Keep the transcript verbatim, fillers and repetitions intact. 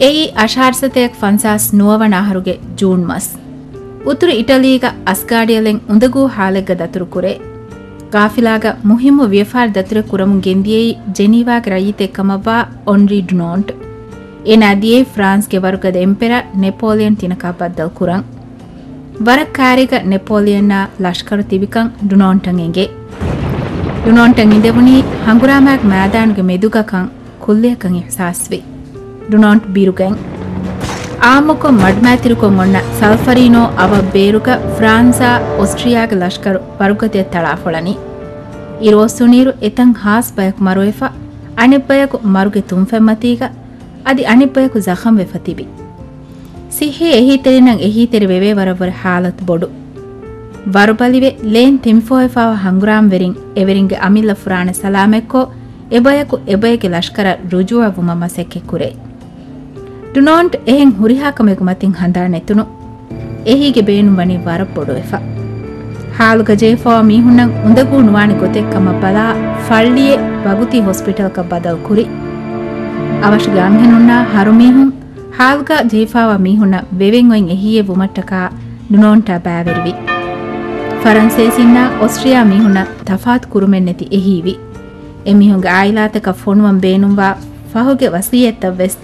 އެއީ އަށާރަ ސަތޭކަ ފަންސާސް ނުވަ ވަނަ އަހަރުގެ ޖޫން މަސް. އުތުރު އިޓަލީގަ އަސްގާޑިޔަލެން އުނދަގޫ ހާލެއްގަ ދަތުރުކުރޭ. ގާފިލާގަ މުހިއްމު ވިޔަފާރި ދަތުރެއް ކުރަމުން ގެންދިޔައީ ޖެނީވާގެ ރައްޔިތެއް ކަމަށްވާ އޮންރީ ޑުނޯންޓް. އޭނާ ދިޔައީ ފްރާންސްގެ ވަރުގަދަ އެމްޕެރަ ނެޕޯލިއަން ތިނަކާ ބައްދަލު ކުރަން. ވަރަށް ކާރީގަ ނެޕޯލިއަންއާ ލަޝްކަރު ތިބިކަން ޑުނޯންޓަށް އެނގޭ. ޑުނޯންޓަށް އިނދެވުނީ ހަނގުރާމާގެ މައިދާނުގެ މެދުގަކަން ކުއްލިއަކަށް އިހްސާސްވި. ޑުނޯންޓް ބިރުގަތް. އާއްމުކޮށް މަޑުމައިތިރިކޮށް އޮންނަ ސަލްފަރީނޯ އަވަށް ބޭރުގަ ފްރާންސާ އޮސްޓްރިޔާގެ ލަޝްކަރު ވަރުގަދަޔަށް ތަޅާފޮޅަނީ. އިރުއޮއްސުނިއިރު އެތަން ހާސް ބަޔަކު މަރުވެފަ، އަނެއްބަޔަކު މަރުގެ ތުންފަތްމަތީގަ، އަދި އަނެއްބަޔަކު ޒަޚަމްވެފަ ތިބި. ސިއްހީ އެހީތެރިންނަށް އެހީތެރި ވެވޭ ވަރަށްވުރެ ހާލަތު ބޮޑު. ވަރުބަލިވެ، ލޭން ތިމިފޮހެފާވާ ހަނގުރާމްވެރިން އެވެރިންގެ އަމިއްލަ ފުރާނަ ސަލާމަތްކޮށް، އެބަޔަކު އެބައެއްގެ ލަޝްކަރަށް ރުޖޫޢަވުމަށް މަސައްކަތްކުރޭ. ޑުނޯންޓް އެހެން ހުރިހާ ކަމެއްގެ މަތިން ހަނދާން ނެތުނު. އެހީގެ ބޭނުން ވަނީ ވަރަށް ބޮޑުވެފަ. ހާލުގަ ޖެހިފަވާ މީހުންނަށް އުނދަގޫ ނުވާނެ ގޮތެއް ކަމަށް ބަލާ، ފައްޅިއެއް ވަގުތީ ހޮސްޕިޓަލަކަށް ބަދަލު ކުރި. އަވަށުގެ އަންހެނުންނާ ހަރުމީހުން ހާލުގަ ޖެހިފަވާ މީހުންނަށް ވެވެން އޮތް އެހީއެއް ވުމަށްޓަކާ ޑުނޯންޓާ ބައިވެރިވި. ފަރަންސޭސިންނާ އޮސްޓްރިޔާ މީހުންނަށް ތަފާތު ކުރުމެއް ނެތި އެހީވި. އެމީހުންގެ އާއިލާތަކަށް ފޮނުވަން ބޭނުންވާ ފަހުގެ ވަސިއްޔަތްތައް ވެސް